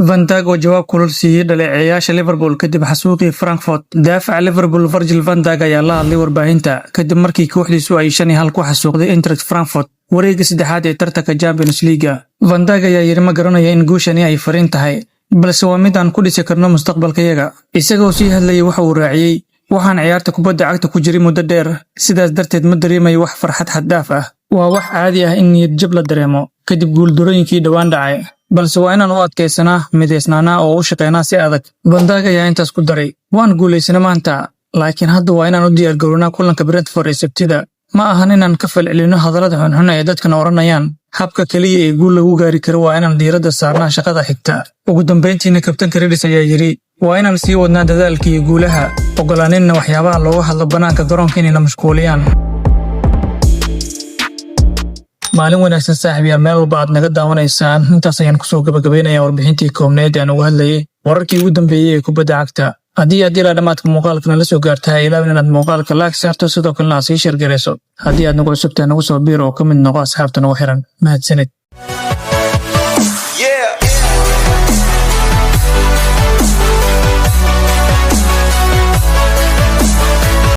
Van Dijk oo jawaab kulul siiyey dhaleeceeyaasha Liverpool kadib xasuuqii Frankfurt. Daafaca Liverpool Virgil van Dijk ayaa la hadlay warbaahinta kadib markii kooxdiisu ay 5-1 ku xasuuqday Eintracht Frankfurt wareegga saddexaad ee tartanka Champions League. Van Dijk ayaa yidhi, "Ma garanayo in guushani ay fariin tahay, balse waa mid aan ku dhisi karno mustaqbalkayaga." Isagoo sii hadlayay waxa uu raaciyey, "Waxaan ciyaarta kubadda cagta ku jiray muddo dheer, sidaas darteed ma dareemayo wax farxad xad dhaaf ah. Waa wax caadi ah in niyad jab la dareemo kadib guuldarooyinkii dhowaan dhacay, balse waa inaan u adkaysanaa, midaysnaanaa oo u shaqaynaa si adag." Van Dijk ayaa intaas ku daray, "Waan guulaysana maanta, laakiin hadda waa inaan u diyaargarownaa kulanka Brentford ee Sabtida. Ma ahan inaan ka falcelinno hadallada xunxun ee dadkana odhanayaan. Habka keliya ee guul lagu gaari karo waa inaan diiradda saarnaa shaqada xigta." Ugu dambayntiina kabtanka Reds ayaa yidhi, "Waa inaan sii wadnaa dadaalka iyo guulaha, ogolaaninna waxyaabaha looga hadlo bannaanka garoonka inayna mashquuliyaan." Maalin wanaagsan, saaxiib yaal, meel walba aad naga daawanaysaan. Intaas ayaan kusoo gabagabaynayaa warbixintii koobneed ee aan uga hadlayay wararkii ugu dambeeyey ee kubadda cagta. Haddii aad ilaa dhammaadka muuqaalkana la soo gaartahay, ilaawin inaad muuqaalka like saarto, sidoo kalena aad sii share garayso. Haddii aad nagu cusubtahay, nagu soo biir oo ka mid noqo asxaabta nagu xiran. Mahadsanid.